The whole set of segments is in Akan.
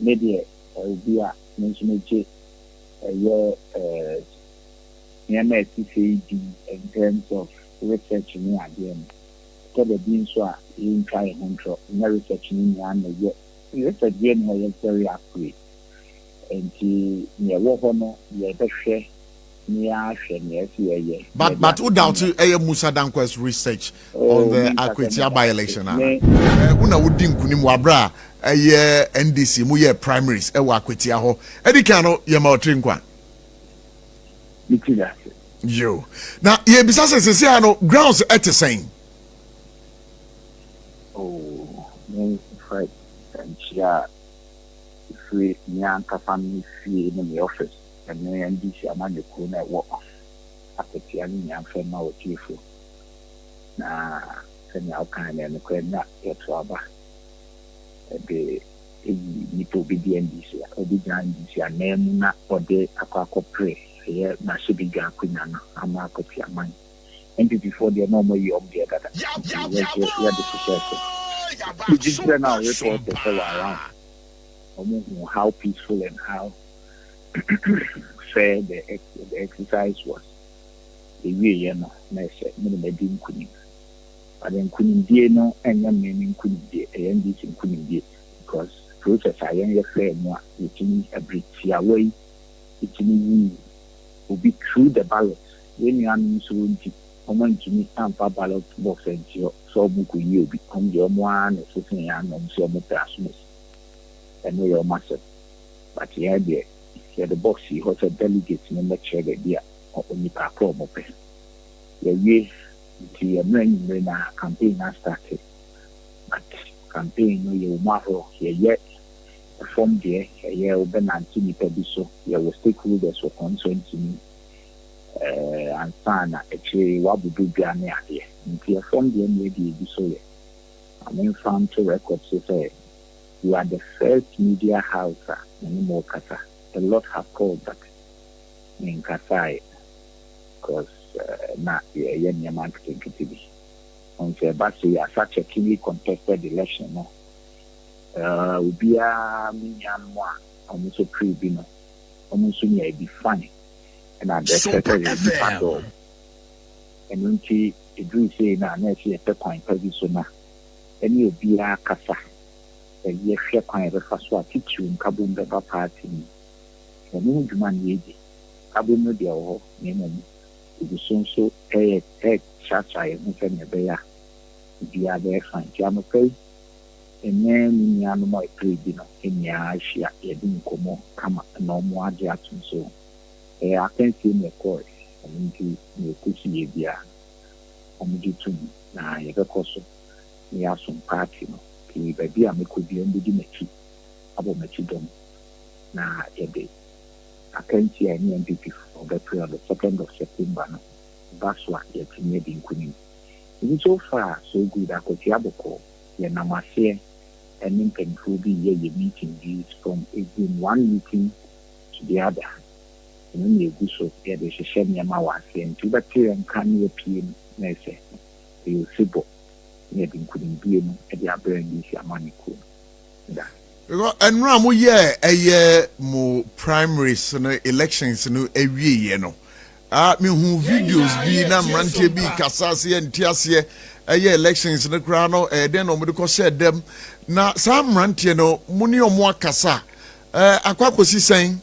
Me deɛ, obi a me nso megye ɛyɛ nneɛma a ɛte sei di in terms of research ne adeɛ no, ɛtɔ da bi nso a yɛntwa yɛn ho ntorɔ, nyɛ research no nyinaa na ɛyɛ. Research biara nni hɔ a ɛyɛ very accurate. Nti nea ɛwɔ hɔ no, yɛbɛhwɛ na yɛahwɛ nea ɛsɛ yɛyɛ. But wo doubt ɛyɛ Musa Dankwa's research on the Akwatia by election ana? Wo na wodi nkunim wɔ abere a ɛyɛ NDC mu yɛ primaries ɛwɔ Akwatia hɔ. Ɛdi kan no, yɛma ɔtiri nkwa. Ne ti da ase. Yo. Na yɛbisa sɛ sisi ano grounds ɛte sɛn? Oh, me nfa nkyia a efiri me ankasa me fie ne me office ɛne NDC amanyɔkuo na ɛwɔ Akwatia ne nyinaa mfa ma wɔtiefo. Na sɛnea wokan no, nokorɛ na yɛto aba ɛde eyi nipa obi di NDC a obi gyina NDC anan mu na ɔde akɔ akɔpere ɛyɛ mmarahyɛbadwa akonnwa no ama Akwatia man. NPP foɔ deɛ, na ɔmo ayi ɔmo deɛ dada, nti yɛgye yɛde hyehyɛ so. Megye kyerɛ na report sɛ wɔ around ɔmo hu how peaceful and how fair the exercise was. Ewieɛ no, na ɛsɛ me na madi nkunim, but nkunimdie no ɛnyɛ me ne nkunimdie, ɛyɛ NDC nkunimdie, because process a yɛn yɛ fɛ mu a yɛtumi abiri tiawa yi, yɛtumi yi obi through the ballot. Yɛn nuanom nso nti wɔn ntumi amfa ballot box nti hɔ sɛ wɔn kɔ yi obi. Wɔn deɛ, wɔn ara na ɛsese yɛn ano sɛ wɔn pɛ asomasi, ɛno yɛ wɔn asɛm, but yɛn deɛ, yɛde box yi hɔ sɛ delegate no mmɛkyerɛ baabi a onipa akoro wɔn pɛ. Yɛwie nti mmerɛ nwumire na campaign na start, but campaign no yɛ wɔn ahorow. Yɛyɛ fam deɛ, ɛyɛ wobɛnante nipa bi so, yɛwɔ stakeholders wɔ constituency mu ansa na akyire wabodo dwa ne adeɛ. Nti ɛfam deɛ ne yɛde ebi so yɛ amemfa nto record so sɛ you are the first media house a mene mo kasa. A lot have called, but menkasaeɛ because na yɛyɛ nneɛma nketenkete bi. Nti ɛba sɛ yɛ such a keenly contested election no, obiara, me nuanom a ɔmo nso pere bi no, ɔmo nso nya bi fine, ɛna deɛ ɛsɛ sɛ yɛ nipa dɔɔ. Ɛno nti eduru sei na ɛsɛ yɛpɛ kwan pa bi so na ɛne obiara kasa, ɛyɛ hwɛ kwan yɛbɛfa so a titiriw nkabom bɛba party mu. Ɛno ho dwuma no yɛdi. Nkabom no deɛ wɔ hɔ, na mmom ebi so nso ɛyɛ ɛkyerɛkyerɛ yɛn ho sɛnea ɛbɛyɛ a obiara bɛyɛ fine. Nti anɔpa yi, ɛnɛ me nuanom a ɛpere bi no nyinaa ahyia, yɛde nkɔmmɔ kama na ɔmo agye atom so ɛyɛ akansie na ɛkɔɔ. Ɛno nti na ɛkɔsi yɛ biara ɔmo gye tom na yɛbɛkɔ so na yɛasom party no. Nti baabi a mekɔ biara, ɔmo bɛdi m'akyi, abɔ m'akyi dɔm, na yɛde akansie a ɛne NPP foɔ bɛpere on the 2nd of September no ba so a yɛtumi adi nkonim. Nti so far so good. Akwatia bɔkɔɔ. Yɛnam aseɛ ɛne mpanimfoɔ bi yɛ yɛ meeting bi from it's been one meeting to the other. Ɛno na egu so yɛde hyehyɛ nneɛma wɔ aseɛ. Nti wobɛte yɛn nka ne yɛpie no na ɛsɛ ɛyɛ osebɔ na yɛde nkonimdie no ɛde abrɛ NDC amanyɔkuo no da. Because ɛnura mo yɛ ɛyɛ mo primaries no, elections no awieɛ no, ah, mehu videos bi na mmeranteɛ bi kasa aseɛ nte aseɛ ɛyɛ elections no koraa no, ɛyɛ dɛn na wɔde kɔhyɛ dɛm na saa mmeranteɛ no mo ne ɔmo akasa akɔ akɔsi sɛn?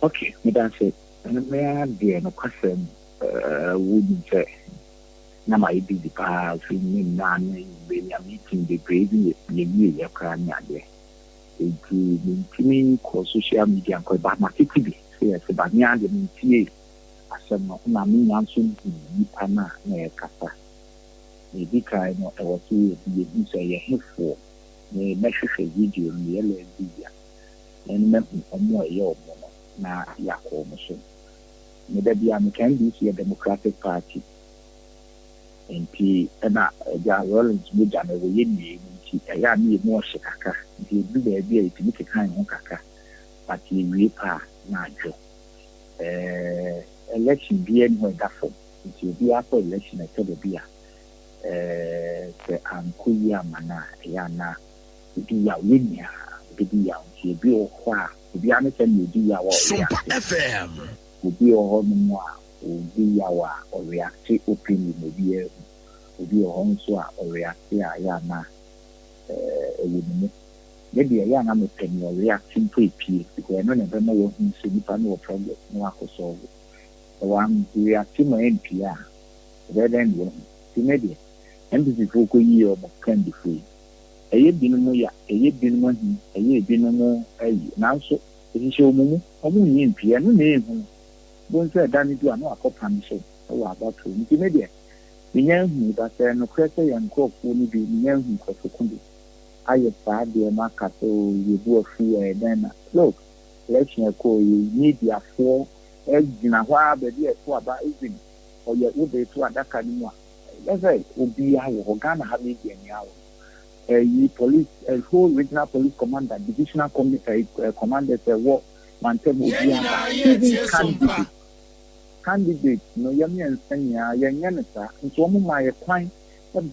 Okay, meda ase. Mmea deɛ, nokwasɛm wonim sɛ na ma yɛ busy paa firi ne nnaa ne nwummerɛ ne a meeting bebree bi yɛwie yɛ koraa ne adeɛ, nti mentumi nkɔ social media nkɔ ba matete bi sɛ yɛsɛ ba me adeɛ mentie asɛm no na menya nso hu nipa no a na yɛkasa. Na ɛdi kan no, ɛwɔ sɛ yɛbi yɛhu sɛ yɛhefoɔ na mɛhwehwɛ video no yɛ less busy a na ɛno mahu ɔmo a ɛyɛ ɔmo no na yɛakɔ ɔmo so. Meda bi a meka, NDC yɛ democratic party, nti ɛna agya Rawlings mogya no ɛwɔ yɛ nua mu, nti ɛyɛ a ne yɛ mu ɔhyɛ kakra, nti ɛduru baabi a yɛtumi keka yɛn ho kakra, but yɛwie pa a na adwo. Election biara ni hɔ ɛda fam, nti obiara kɔ election ɛtɔ baabi a sɛ ankɔ yie ama no a, ɛyɛ ana Yɛdi yaw, yɛn nyinaa yɛbɛdi yaw. Nti ebi wɔ hɔ a, obiara ne sɛnea ɔdi yaw a Sompa ɔreacte. FM. Obi wɔ hɔnom a ɔdi yaw a ɔreacte openly ma obiara hu. Obi wɔ hɔ nso a ɔreacte a ɛyɛ a na ɛwɔ ne mu. Me deɛ ɛyɛ a na mepɛ nea ɔreacte mpo epie because ɛno na ɛbɛma wahu sɛ nipa no wɔ problem na wakɔ solve. Sɛ wanreacte ma ɛmpie a, ɛbɛyɛ dɛn na wahu? Nti me deɛ, NPP foɔ kɔyii wɔn kandifoɔ yi, ɛyɛ binom ya, ɛyɛ binom ahi, ɛyɛ ebinom ayi, nanso ɛhyehyɛ wɔn mu, wɔn nyi mpie, ɛno na ɛyɛ hu. Bohu sɛ ɛda no du a na wakɔ punish wɔ abatoɔ mu. Nti me deɛ, menya nhui, but sɛ nokorɛ sɛ yɛn nkurɔfoɔ no bi, menya nhu nkurɔfo ko bi ayɛ saa deɛ no aka sɛ o yɛbu afu ɛyɛ dɛn na look, election ɛkɔɔ yi, mediafoɔ gyina hɔ a baabi a ɛto aba, even ɔyɛ wode to adaka no mu a, ɛyɛ sɛ obiara wɔ hɔ. Ghana ha media nyinaa wɔ hɔ. Ɛyi police, whole regional police commander, divisional commanders ɛwɔ mantam, obiara ba, even candidate no, yɛ mmiɛnsa nyinaa yɛnyɛ no saa. Nti wɔn maa yɛ kwan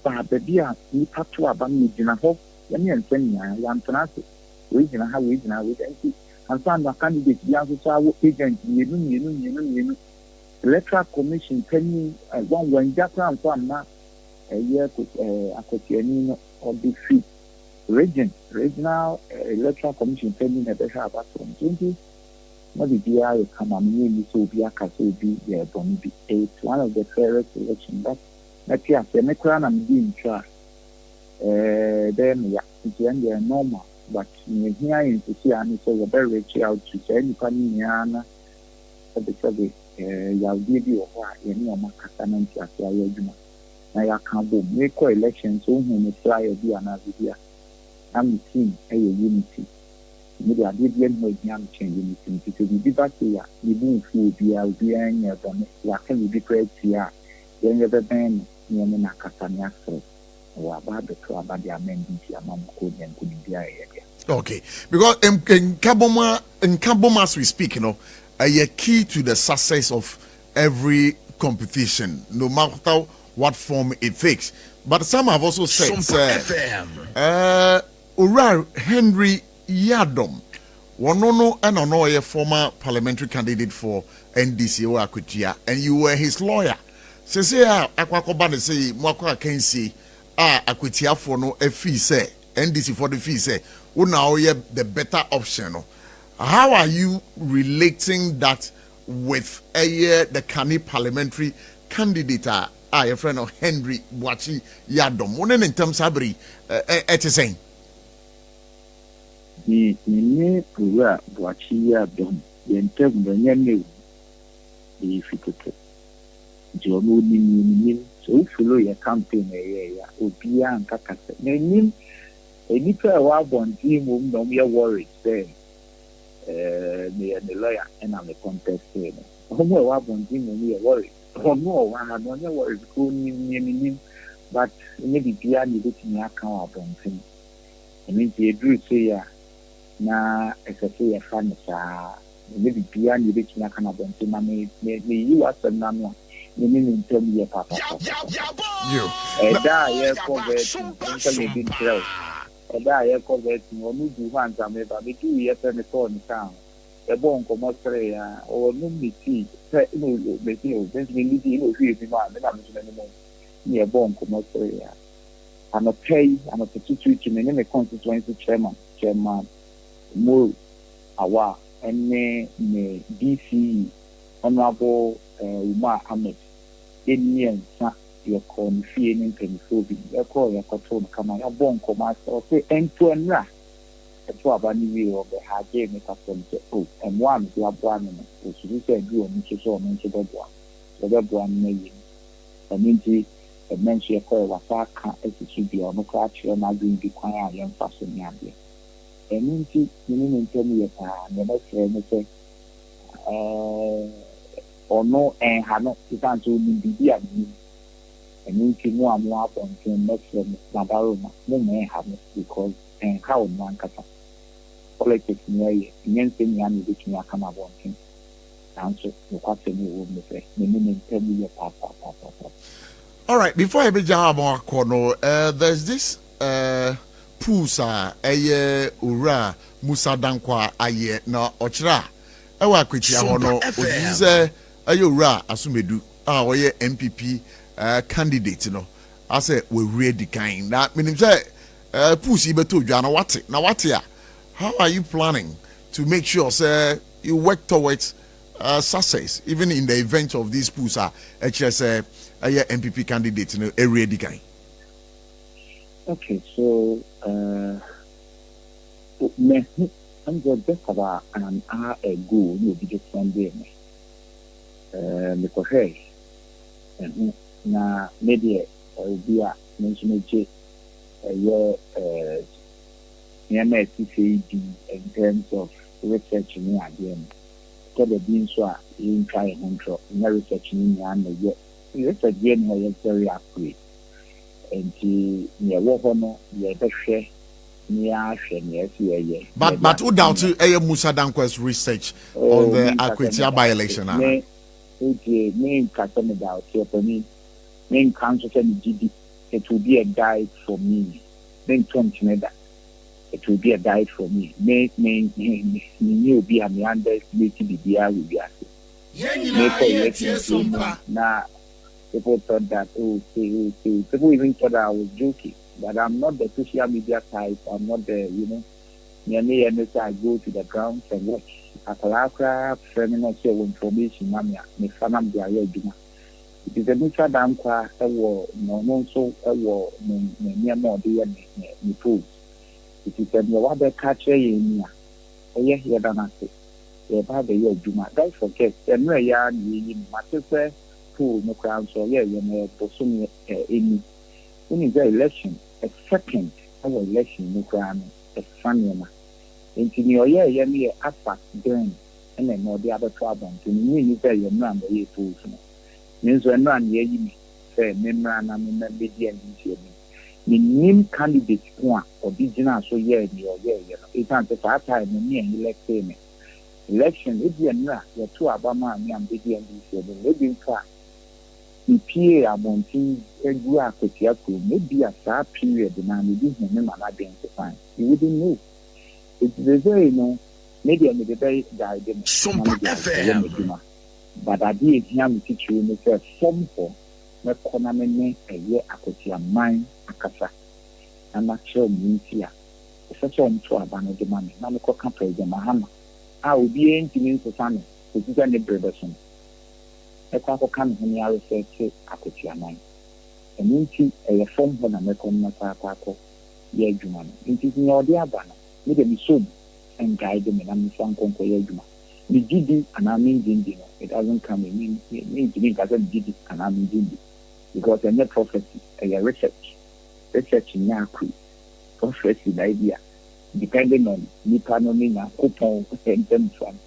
baa baabi a nipa to aba no, yɛgyina hɔ, yɛ mmiɛnsa nyinaa yɛantena ase, wei gyina ha, wei gyina ha, wei gyina. Nti ansa na candidate bi nso so awɔ agent mmienu mmienu mmienu mmienu, Electoral Commission panyin wɔn wɔn gya koraa nso amma ɛyɛ akɔtiani no, ɔde fi regional Electoral Commission panyin na ɛbɛhwɛ abatoɔ no. Nti na biribiara yɛ kama. Menyɛ ni sɛ obi aka sɛ obi yɛ bɔne bi. It's one of the fairest election, but mɛte aseɛ, me koraa na medi ntwa a ɛbɛyɛ me ya. Nti ɛn deɛ normal, but nea ehia yɛn sisi a ne sɛ yɛbɛ reach out to saa nipa no nyinaa na sɛbesɛbe yawdeɛ bi wɔ hɔ a yɛne wɔn akasa na nti ase ayɛ adwuma na yɛaka bom. Mekɔ election so, wohu me flyer bi anaa biribi a, na me team yɛ unity. Me de, adeɛ bi anim a ehia me kyɛn unity. Nti sɛ biribi ba se a, mebu nfu obiara, obiara nyɛ bɔne, waka biribi koraa tia a, yɛn yɛbɛbɛn no na yɛne no akasa ne asere na waba abɛto aba de ama NDC ama mo kɔ nya nkonimdi a ɛyɛ dea. Okay, because nkabom, nkabom as we speak, ɛyɛ key to the success of every competition, no matter what form it takes. But some have also said, Sompa sɛ, FM. Owura Henry Yadom, wɔno no ɛna ɔno ɔyɛ former parliamentary candidate for NDC wɔ Akwatia, and you were his lawyer. Sese a akɔ akɔba ne sɛ mo akɔ akansie a Akwatiafoɔ no afii sɛ NDC foɔ no fii sɛ wo na ɔyɛ the better option no. How are you relating that with ɛyɛ the Kani parliamentary candidate a yɛfrɛ no Henry Boakye Yadom? Wo ne ne ntam saa bere yi ɛte sɛn? Me ne Owura Boakye Yiadom yɛn ntam no, ɛnyɛ ne o, ɛyɛ fi tete. Nti ɔno onim me, menim. Sɛ wo follow yɛ campaign a ɛyɛɛyɛ a, obiara nka kasa. N'anim nnipa a ɛwɔ abɔnten mmom na wɔyɛ worried sɛ meyɛ ne lawyer ɛna me contest no. Wɔn a ɛwɔ abɔnten mmom yɛ worried. Ɔno a ɔwɔ ha no, ɔnyɛ worried because onim nea menim, but ɛnyɛ biribiara na ebɛtumi aka wɔ abɔnten. Ɛno nti eduru sei a, na ɛsɛ sɛ yɛfa no saa. Ɛnyɛ biribiara na ebɛtumi aka no abɔnten na me me meyi w'asɛm n'ano a, me ne ne ntam yɛ papapapa. Yo. Ɛda a yɛrekɔ vetting, menka biribi nkyerɛ wo. Ɛda a yɛrekɔ vetting, ɔno du hɔ ansa meba. Meduu yɛ pɛ, metɔɔ ne kaa ho. Yɛbɔɔ nkɔmmɔ seree a, ɔnom ne tea pɛ na mesi o, me nso menni na ohwie bi maa me na me nso m'anim na yɛbɔɔ nkɔmmɔ seree a. Anɔpa yi, anɔpa tutuutu, me ne me constituency chairman, Chairman Moro Awa, ne me DCE, Honourable Umar Ahmed, yɛn mmiɛnsa yɛkɔɔ ne fie ne mpanimfoɔ bi. Yɛkɔɔ yɛkɔtoo no kama, yɛabɔ nkɔmmɔ asɛ ɔsɛ mpo nnra ɛto aba no wie, ɔbɛhagye me ka kyerɛ me sɛ o, mmoa a mede aboa no no, osusu sɛ aduru ɔno nso sɛ ɔno nso bɛboa sɛ ɔbɛboa no no awie no. Ɛno nti ɛnnɛ nso yɛkɔɛ, wasa aka asi so dua, ɔno koraa kyerɛ n'adwene bi kwan a yɛmfa so ne adeɛ. Ɛno nti me ne ne ntam yɛ paa. Nea mɛsrɛ ne sɛ ɔno ɛnha no, ɛsiane sɛ onim biribi a menim. Ɛno nti mo a mowɔ abɔnten, mɛsrɛ mo, madaroma momma ɛnha mo because ɛnha ɔno ankasa. Politics ne ɛyɛ, ɛnyɛ nsɛm nyinaa na yɛbɛtumi aka no abɔnten, nanso nokwasɛm wɔ mu ne sɛ me ne ne ntam yɛ paapaapaapaa. All right, before I begin akɔ no, there's this Pools a ɛyɛ Owura Musa Dankwah ayɛ na ɔkyerɛ a ɛwɔ Akwatia hɔ no, osusu sɛ ɛyɛ Owura Asomedu a ɔyɛ NPP candidate no asɛ wawuri adi kan. Na menim sɛ pools yi bɛtɔ dwa na wate, na wate a, how are you planning to make sure sɛ you work towards success even in the event of these pools a ɛkyerɛ sɛ ɛyɛ NPP candidate no awuri adi kan? Okay, so mehu ɛnzɛ just about an hour ago na obi de sɛndee me. Mekɔhwɛe ɛho na me deɛ obi a me nso megye ɛyɛ nneɛma a ɛte sei di in terms of research ne adeɛ no. Ɛtɔ da bi nso a yɛntwa yɛn ho ntorɔ, nyɛ research no nyinaa na ɛyɛ research bi ni hɔ yɛ very accurate. Nti nea ɛwɔ hɔ no, yɛbɛhwɛ ne yɛahwɛ nea ɛsɛ yɛyɛ. But wo doubt ɛyɛ Musa Dankwah's research on the Akwatia by election ana? Me wotie, me nka sɛ me doubt ɔpanin, me nka nso sɛ me gye di. It will be a guide for me. Me nto nkyene da. It will be a guide for me. Me nye obi a me underestimate biribiara wɔ wiase. Me kɔ election mu na people thought that, oh say, oh say, people even thought that I was joking. But I'm not the social media type. I'm not the nea meyɛ ne sɛ I go to the grounds and work. Akwadaa koraa frɛ me na ɔsɛ ɔwɔ information ma me a, mefa na mede ayɛ adwuma. Nti sɛ Musa Dankwah wɔ na ɔno nso wɔ ne nneɛma a ɔde yɛ ne polls. Nti sɛ nea wabɛka kyerɛ yɛn ni a, ɛyɛ yɛda no ase. Yɛba abɛyɛ adwuma. Don't forget sɛ mmerɛ yɛ ara na yɛyi no. Mate sɛ poll no koraa nso ɔyɛɛyɛ no ɛbosome ɛni. Wonim sɛ election, a second ɛwɔ election mu koraa no, ɛsesa nneɛma. Nti nea ɔyɛɛyɛ no yɛ afa den ɛna ɛna ɔde abɛto abɔnten. Menni sɛ ɛyɛ mmerɛ a mɛyɛ polls no. Me nso ɛnora na yɛayi me sɛ memmra na memmɛ mmɛdi NDC anim. Mennim candidate ko a ɔde gyinaa so yɛɛ nea ɔyɛɛyɛ no. Ɛsiane sɛ saa time no ne yɛn electee me. Election, ebi ɛnora yɛtoo aba maa me a mebɛdi NDC anim. Ebi nso a mepie abɔnten gu Akwatia kurom. Ebi a saa period na mede hu me ma n'adwene sesan. You wouldn't know. Nti seesei no, me deɛ mede bɛ guide me na mede ayɛ m'adwuma. But adeɛ a ehia me titiriw ne sɛ fam hɔ mɛkɔ na me ne ɛyɛ Akwatia man akasa na makyerɛ wɔn nti a ɛsɛ sɛ wɔto aba no de ma me na mekɔka President Mahama a obiara ntumi nsesa no kɔsi sɛ ne bere bɛso no. Mɛkɔ akɔka me ho ne aresɛte Akwatia man. Ɛno nti ɛyɛ fam hɔ na mɛkɔ no mɛkɔ akɔ akɔ yɛ adwuma no. Nti nea ɔde aba no, me deɛ mesɔ mu ɛnguide me na memfa nkɔ nkɔyɛ adwuma. Megye di anaa mengye ndi no, it doesn't come in. Me mentumi nka sɛ megye di anaa mengye ndi because ɛnyɛ prophecy, ɛyɛ research. Research nyɛ accurate. Prophecy na ebi a depending on nipa no ne Nyankopɔn ntam fa no,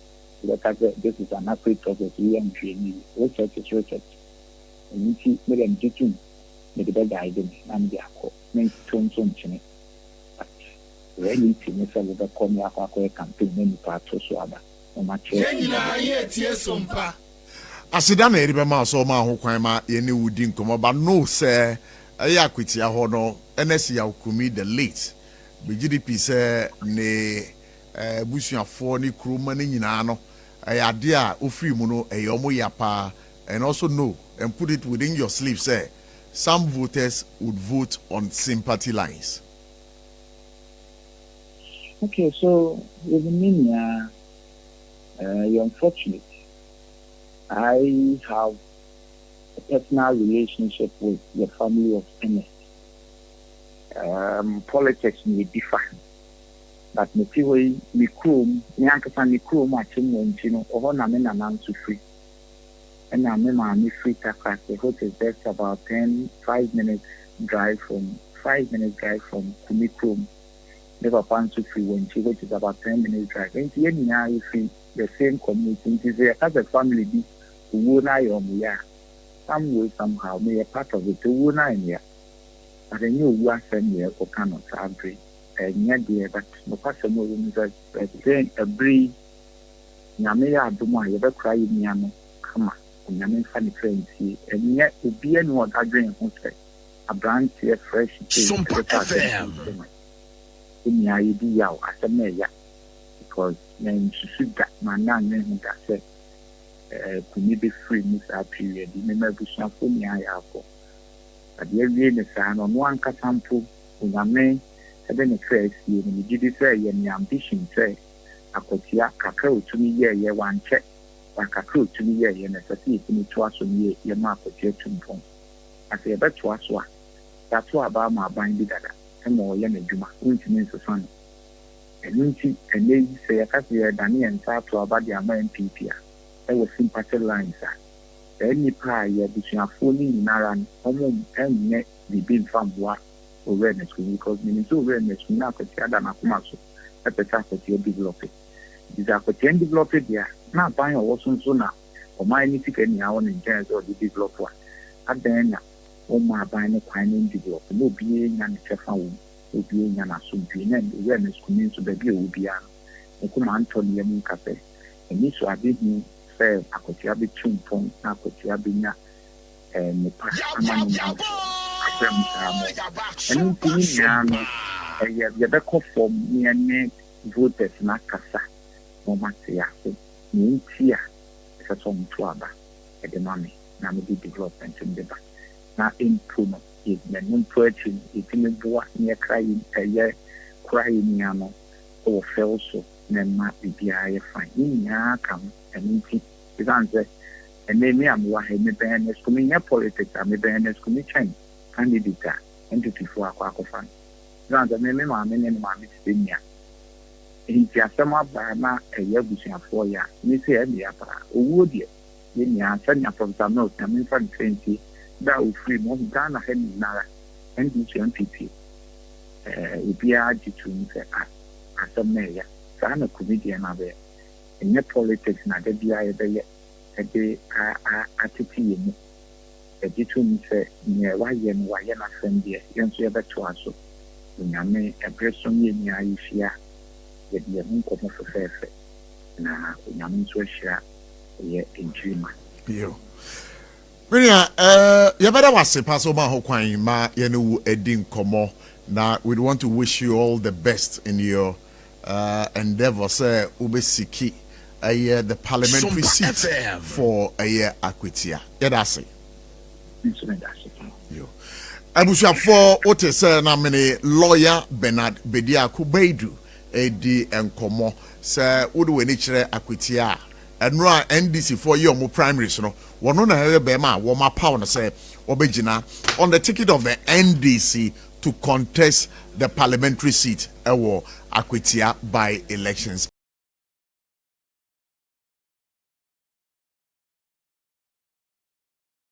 wobɛka sɛ this is an accurate prophecy, woyɛ nhwehwɛmu yi. Research is research. Ɛno nti me deɛ megye tom, mede bɛ guide me na mede akɔ. Mento nso nkyene. But reality ne sɛ wobɛkɔ ne akɔ akɔyɛ campaign na nipa ato so aba na ɔmakyerɛ. Yɛn nyinaa yɛretie Sompa. Aseda na yɛde bɛma wo sɛ ɔmaa ho kwan ma yɛne wo di nkɔmmɔ but know sɛ ɛyɛ Akwatia hɔ no Ernest Yaw Kumi the late megye di pii sɛ ne abusuafoɔ ne kuroma no nyinaa no ɛyɛ adeɛ a wofiri mu no ɛyɛ wɔn ya paa and also know and put it within your sleeve sɛ some voters would vote on sympathy lines. Okay, so with me, you're unfortunate. I have a personal relationship with the family of Ernest. Politics may differ, but me ti hɔ yi, me kurom, me ankasa me kurom akyem wɔ nti no, ɔhɔ na me nana nso firi. Ɛna me maame firi Takrase, which is just about 10, 5 minutes drive from, 5 minutes drive from Kumi kurom. Me papa nso firi Wenchi, which is about 10 minutes drive. Nti yɛn nyinaa yɛfiri the same community. Nti sɛ yɛka sɛ family bi, owuo no ayɛ ɔmo ya a, some way somehow meyɛ part of it. Owuo no ayɛ me ya. But ɛnyɛ owu asɛm na yɛkɔka no saa bere. Ɛnyɛ deɛ, but nokwasɛm a ɛwɔ mu sɛ ɛsɛ ɛbere yi, Nyame yɛ adom a yɛbɛkora yɛ nua no kama. Onyame mfa ne kra nsie. Ɛnyɛ obiara ni hɔ a ɔda dwen ho sɛ aberanteɛ fresh sei Sompa ɛde sɛ asɛm FM. sei no. Yɛn nyinaa yɛdi yaw, asɛm no ɛya because mansusu da, manna annwen ho da sɛ Kumi bɛfiri mu saa period yi. Mema abusuafoɔ nyinaa yɛ akɔ. But yɛawie no saa no, ɔno ankasa mpo, Onyame de ne kra asie no, megye di sɛ ɛyɛ ne ambition sɛ akwatia kakra a ɔtumi yɛeɛ, wankyɛ, but kakra a ɔtumi yɛeɛ no, ɛsɛ sɛ yɛtumi toa so na yɛma akwatia tu mpɔn. Na sɛ yɛbɛtoa so a, yɛato aba ama aban bi dada ma ɔreyɛ n'adwuma, wontumi nsesa no. Ɛno nti, ɛnnɛ yi, sɛ yɛka sɛ yɛredane yɛn nsa ato aba de ama NPP a, ɛwɔ sympathy lines a, saa nnipa a yɛ abusuafoɔ no nyinara no, wɔn nyɛ biribi mfa mmoa Owura Ernest Kumi because menim sɛ Owura Ernest Kumi na Akwatia da n'akoma so pɛ sɛ Akwatia develop. Nti sɛ Akwatia ndevelop deɛ a, na aban a ɔwɔ so nso na ɔman no sika nyinaa wɔ ne nkyɛn sɛ ɔde develop a, adɛn na wɔmma aban no kwan na ɛndevelop na obiara nya ne kyɛfa wɔ mu, na obiara nya n'asomdwoe, na Owura Ernest Kumi nso baabi a ɔwɔ biara no, ne koma ntɔ ne yam nka sɛ anisoadehunu sɛ Akwatia bɛtu mpɔn na Akwatia bɛnya nnepa ama ne manfoɔ no aba mu saa mo. Ɛno nti ne nyinaa no ɛyɛ yɛbɛkɔ fam na yɛne voters no akasa na wɔn ate ase nea nti a ɛsɛ sɛ wɔn to aba de ma me na mede development no de ba na mpo no yɛ ɛno mpo akyi no yɛtumi boa na yɛkra yɛ yɛ kora yɛ nua no wɔ fɛw so na ɛma biribiara yɛ fine. Ne nyinaa ka ho. Ɛno nti ɛsiane sɛ ɛnɛ me a mewɔ ha yi, mebɛn Ernest Kumi, nyɛ politics a, mebɛn Ernest Kumi kyɛn candidate a NPP foɔ akɔ akɔfa no. Ɛsiane sɛ me me maame ne ne maame te sɛ nua. Nti asɛm aba na ɛyɛ abusuafoɔ ya, me sɛ ɛyɛ me ya paa. Owuo deɛ, yɛn nyinaa, sɛnea Professor Mills, Nyame mfa ne kra nsie, berɛ a ɔfirii mu, ɔhu Ghana ha nyinara, NDC, NPP, eh, obiara gye toom sɛ ah, asɛm no ɛya. Saa na Kumi deɛ no abɛyɛ. Ɛnyɛ politics na da biara yɛbɛyɛ de atete yɛn mu. Yɛgye tom sɛ nea wayɛ no, wayɛ n'asɛm deɛ, yɛn nso yɛbɛtoa so. Onyame, ɛberɛ so ne yɛn nyinaa yɛhyia a, yɛde yɛn ho nkɔmmɔ fɛfɛɛfɛ, na Onyame nso ahyira yɛ nkyirimma. Yo. Me nua, eh, yɛbɛda wo ase paa sɛ woma ho kwan ma yɛne wo adi nkɔmmɔ, na we'd want to wish you all the best in your endeavour sɛ wobɛseeki ɛyɛ the parliamentary Sompa seat FM. for ɛyɛ Akwatia. Yɛda ase. Me nso meda ase paa. Yo. Abusuafoɔ, wote sɛ na mene lawyer Bernard Bediako Baidu redi nkɔmmɔ. Sɛ wode w'ani kyerɛ Akwatia a, ɛno a NDC foɔ yɛ wɔn primaries no, wɔno na ɛyɛ bɛrima a wɔapaw no sɛ wɔbɛgyina on the ticket of the NDC to contest the parliamentary seat ɛwɔ Akwatia by elections.